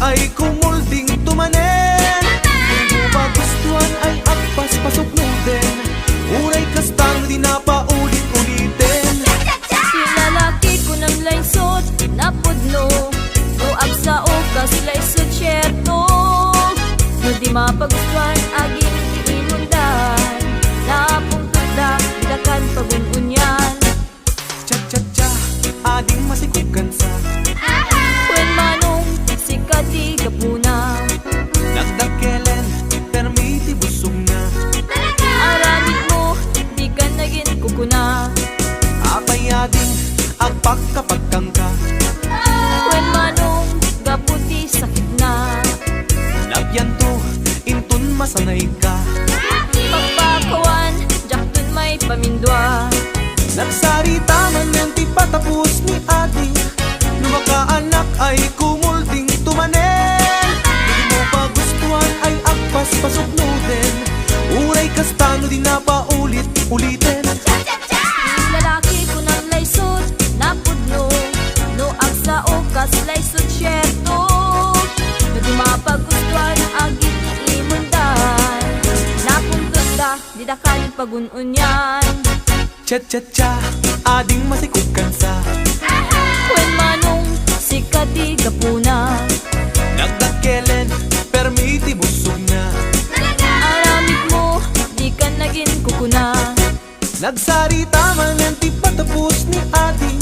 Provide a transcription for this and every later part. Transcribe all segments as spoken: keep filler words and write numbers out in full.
ay kumulding tumanen. Di mo ba gustuhan ay agpaspasuknoden? Uray kasta no di na paulit-uliten. Ti lalaki kunam laysot napudno, no agsao kas laysot sierto. No di mapagustuhan agin ti imundan, napungtotda, didakan pagun-unian. Cha-cha-cha, ading masikog kansa. Wen manong sika ti gapuna. Nagdakkelen, permi ti busogna. Aramidmo, dikan nagin kukuna. Apay ading agpakkapagkangka. Wen manong gapu ti sakitna. Nabianto, inton masanayka. Pagpakawan, diakton maipamindua. Nagsarita manen ti patapos ni adi. No makaanak ay kumulding tumanen. Di mo pagustuhan ay agpaspasuknoden. Uray kasta no di na paulit-uliten. Ti lalaki kunam laysot napudno, no agsao kas laysot sierto. No di mapagustuhan agin ti imundan, napungtotda, didakan pagun-unian. Cha-cha-cha, ading masikog kansa. Wen manong sika ti gapuna. Nagdakkelen, permi ti busogna. Aramidmo, dikan nagin kukuna. Nagsarita manen ti patapos ni adi.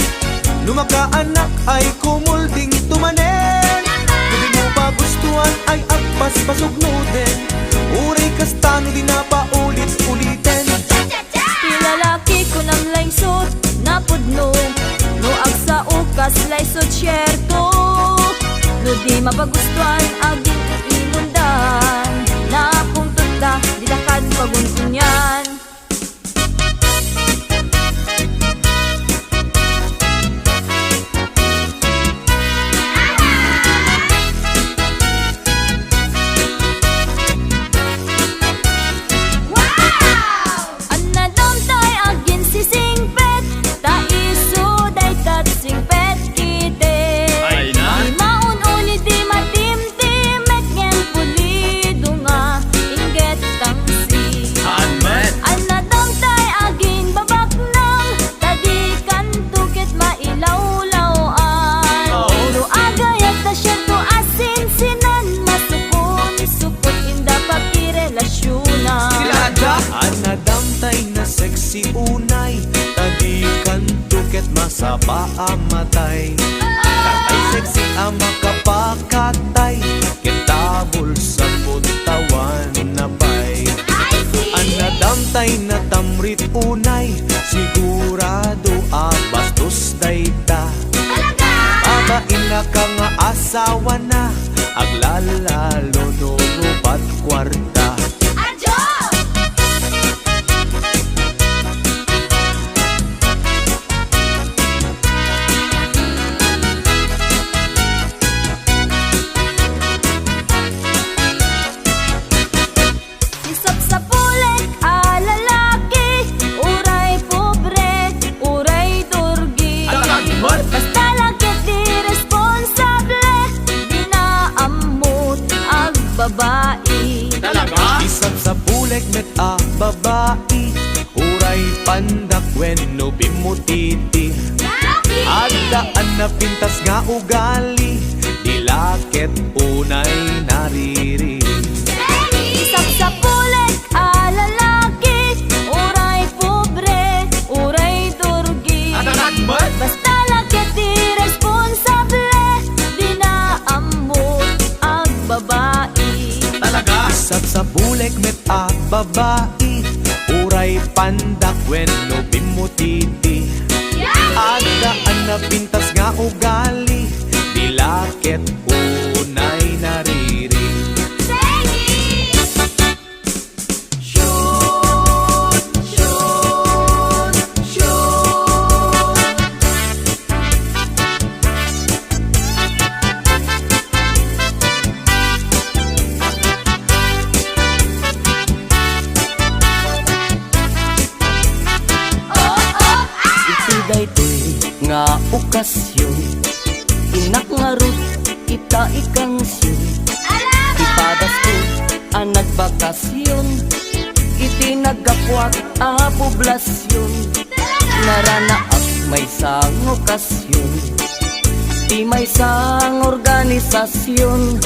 No makaanak ay kumulding tumanen. No di mo pagustuhan ay agpaspasuknoden. Uray kasta no di na paulit-uliten. Ti lalaki kunam laysot napudno, no agsao kas laysot sierto. No di mapagustuhan agin ti imundan, napungtotda, didakan pagun-unian. Wow! Annadamtay aginsisingpet, ta isu daytat singpet iti. Ay na? Di maun-uli, di matimtimek, ngem pulido nga inggit tangsi. Saan met? Annadamtay aginbabaknang, ta di kanto ket mailawlaw-an. Oh. No agayat ta sierto a sinsinan, masukon-sukot inda pakirelasiona. Sila da. Annadamtay na sexy unay, ta di kanto ket masapa a matay. Tatay sexy a makapakatay, ket ta bulsa put awan na pay. I see. Annadamtay na tamrit unay, sigurado a bastos dayta. Talaga? Babain na ka nga asawana, aglalalo no rupat kuarta. Adyo! Ti sapsapulek a lalaki, uray pobre, uray durgi. Alagad met. Basta la ket di responsable, di na ammo ti agbabai. Talaga? Ti sapsapulek met a babai, uray pandak wenno bimmutiti. Adda a napintas nga ugali, di la ket unay nariri. Ti sapsapulek a lalaki, uray pobre, uray durgi. Atatagmat! Basta la ket di responsable, di na ammo ti agbabai. Talaga? Ti sapsapulek met a babai, uray pandak wenno bimmutiti. Adda a napintas nga ugali, di la ket unay nariri. Shoot! Shoot! Shoot! Iti daytoy nga okasyon, innak ngarud Ita ikansion ti padasko a nagbakasyon. Iti naggapuak a poblasyon, naranaak maysa nga okasyon. Ti maysa nga organisasyon,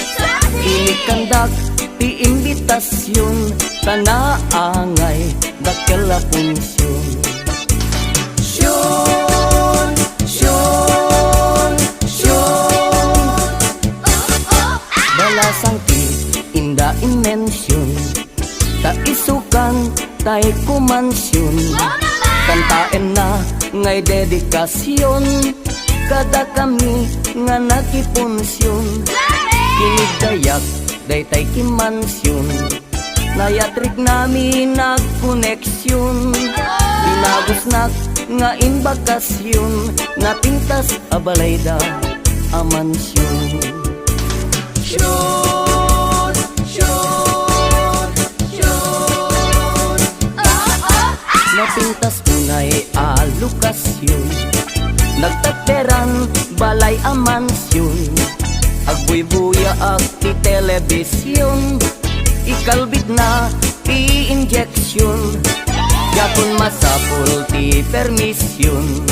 inikandak ti imbitasyon, ta naangay dakkel a punsion. Siun, siun, siun. Balasang ti inda inmension, ta isukan tay kumansion. Kantaenna ngay dedikasion kadakami nga nakipunsion. Kinigdayak daytay kimansion. Nayatriknami nagkoneksion. Dinagusnak nga imbakasyon, napintas a balayda a mansion. Shoot! Shoot! Shoot! Napintas unay a lokasyon. Nagtatderan balay a mansion. Agbuybuyaak ti telebisyon. Ikalbitna ti injection. Diakon masapul ti permission.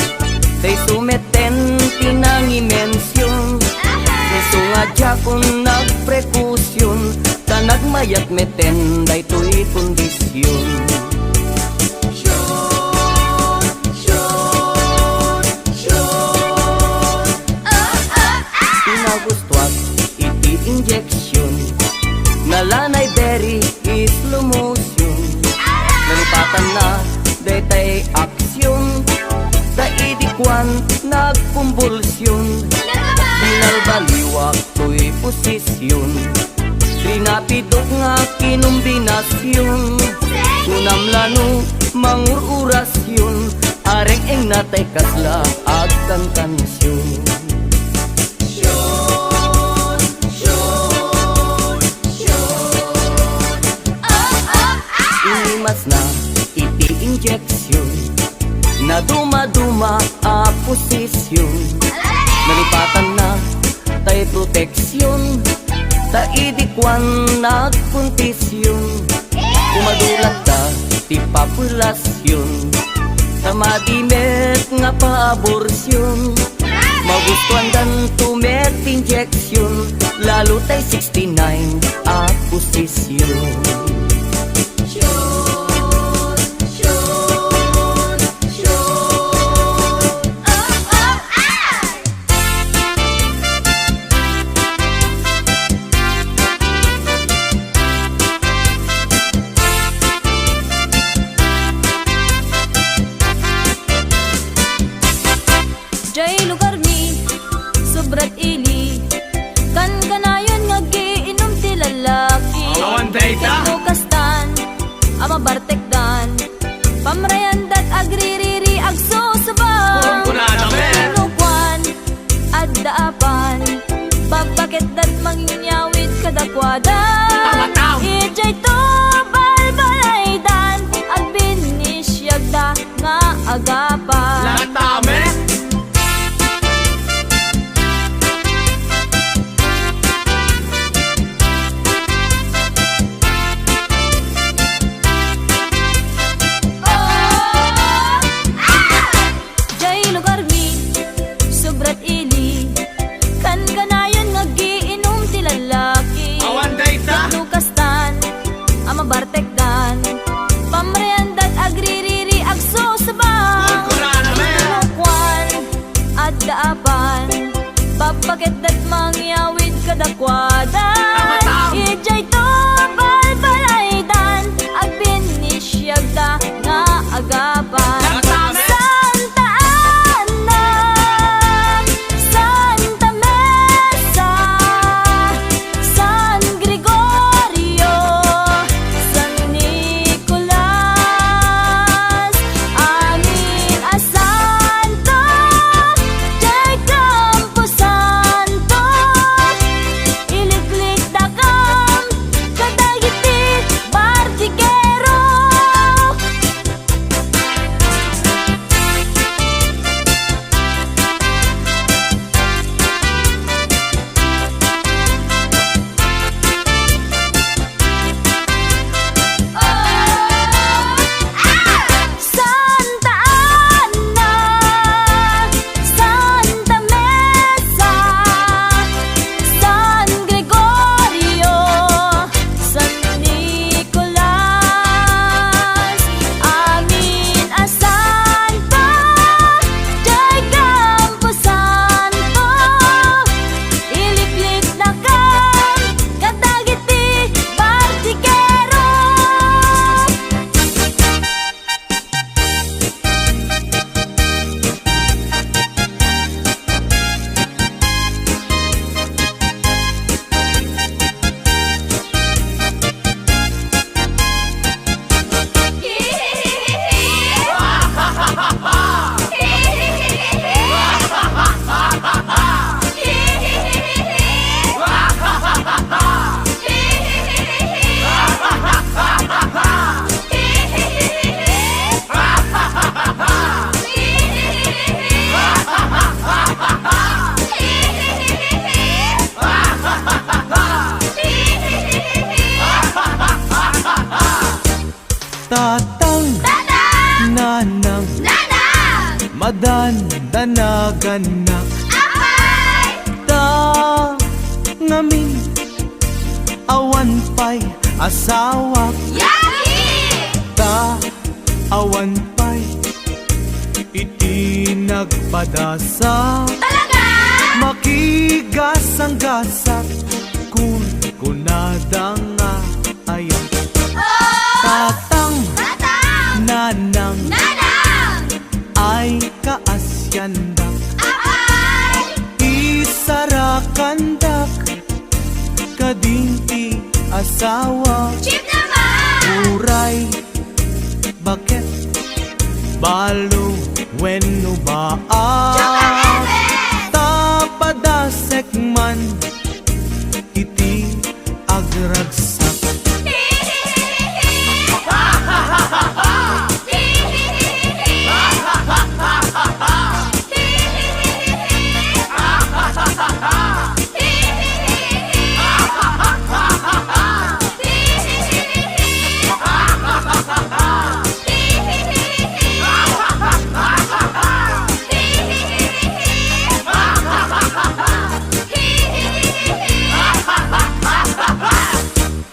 Tay sumeten ti nangimension. Isu nga diakon nagprekusion. Ta nagmayat meten daytoy kondision. Shoot! Shoot! Shoot! Pinagustuak iti injection. Nalanay deri slow motion. Nalipatanna daytay action. Ta idi kuan nagkumbulsion. Binalbaliwak toy posisyon. Rinapidok nga kinombinasion. Kunam lano mangur-orasion. Areng-engna tay kasla agkankansion. Shoot! Shoot! Shoot! Inimasna iti injection. Nadumaduma a posisyon. Nalipatanna tay proteksyon. Ta idi kuan nagkontisyon. Kumadulatta ti papelasyon. Ta madi met nga paaborsyon. Magustuandanto met ti injection. Lalo tay sixty-nine a posisyon. Shoot! Shoot! Shoot! Oh, oh, ah! Jay lugarmi, sobrat ili. Kankanayon nga aggiinom ti lalaki. Awan dayta. Tapno kastan, a mabartekdan. Pamrayandat agririri, agsusubang. Kunkunada met. Tapno kuan, adda apan. Pagbaketdat manginyawid kadakuada. Tama, tama. Idiay to balbalaydan, agbinisiagda nga agapan. Latame. Oh, ah! Jay lugarmi, sobrat ili. Kankanayon nga aggiinom ti lalaki. Awan dayta. Tapno kastan, a mabartekdan. Pamrayandat agririri, agsusubang. Kunkunada Nanang! Madandanaganak. Apay! Ta ngamin, awan pay asawak. Yari! Ta awan pay iti nagpadasa. Talaga? Makigasanggasak, kunkunada nga ayak. Oh! Tatang, Tatang! Nanang, Nanang! Ay kaasiandak. Apay! Isarakandak kadin ti asawa. Chip naman! Uray, baket, balo, wenno baag. Chip naman! Ta padasek man iti agragsak.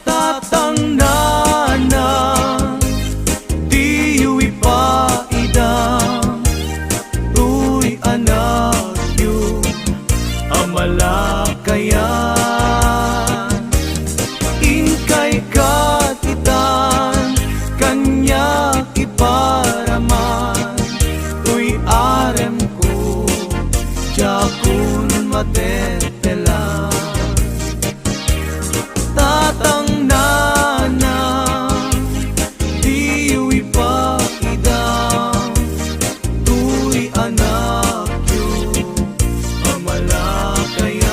Tatang, nanang, diyo ipaida toy anakyo a malakayan. Inkay katitan, kaniak iparaman toy aremko, diakon matetela. Tatang, nanang, diyo ipaidang toy anakyo a malakayan.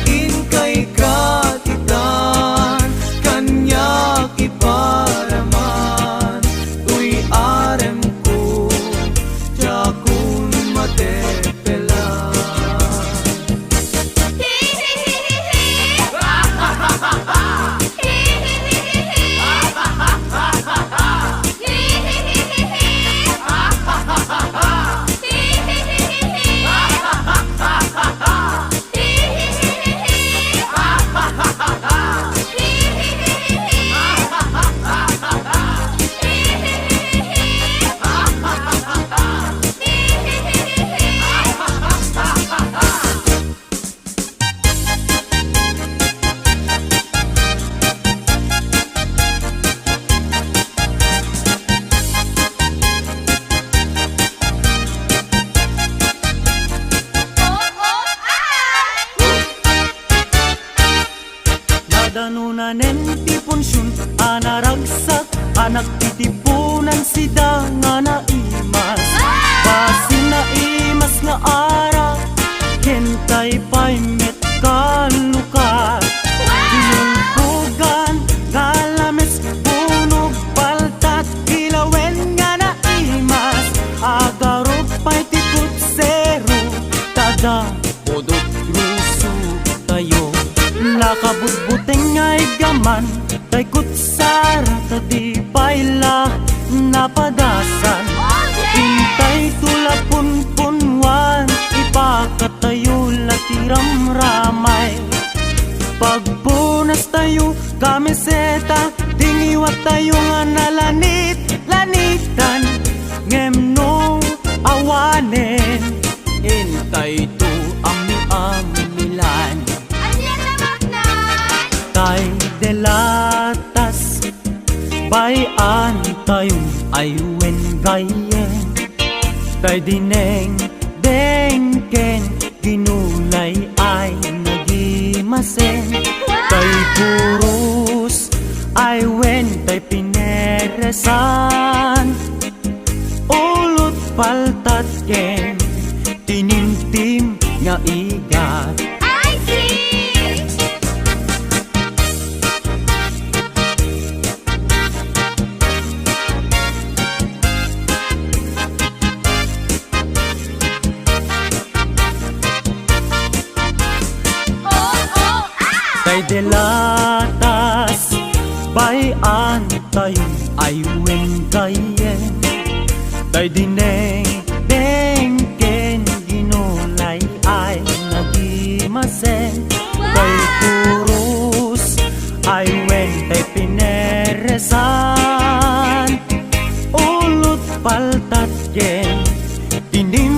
Inkay katitan, kaniak iparaman toy aremko, diakon matetela. Nadanonanen ti punsion a naragsak a nagtitipunan sida nga naimas. Basi naimas nga arak, ken tay pay met kalukar. Tinulpogan nga lames, bunog, paltat, ilawen nga naimas. Agarup pay ti kutsero, tada pudot ruso tayo. Nakabutbuteng nga iggaman tay kutsara ta di pay la napadasan. Intay to la punpunwan, ipakatayo la ti ramramay. Pagpunas tayo, kamiseta, dingiwat tayo nga nalanit-lanitan. Ngem no awanen, intay to ammi-ammilan. Ania ti mapnan? Tay delatas, bay-an tayo ay wen gayyem. Tay dineng dengken ginulay ay nagimasen. Tay puros ay wen tay pineresan. Ulot paltat ken tinimtim nga igat. I see! Tay delatas, bay-an tayo Ay wen gayyem, tay dinengdeng ken ginulay ay nagimasem. Tay puros, ay wen tay pineresan, ulot paltat ken tinim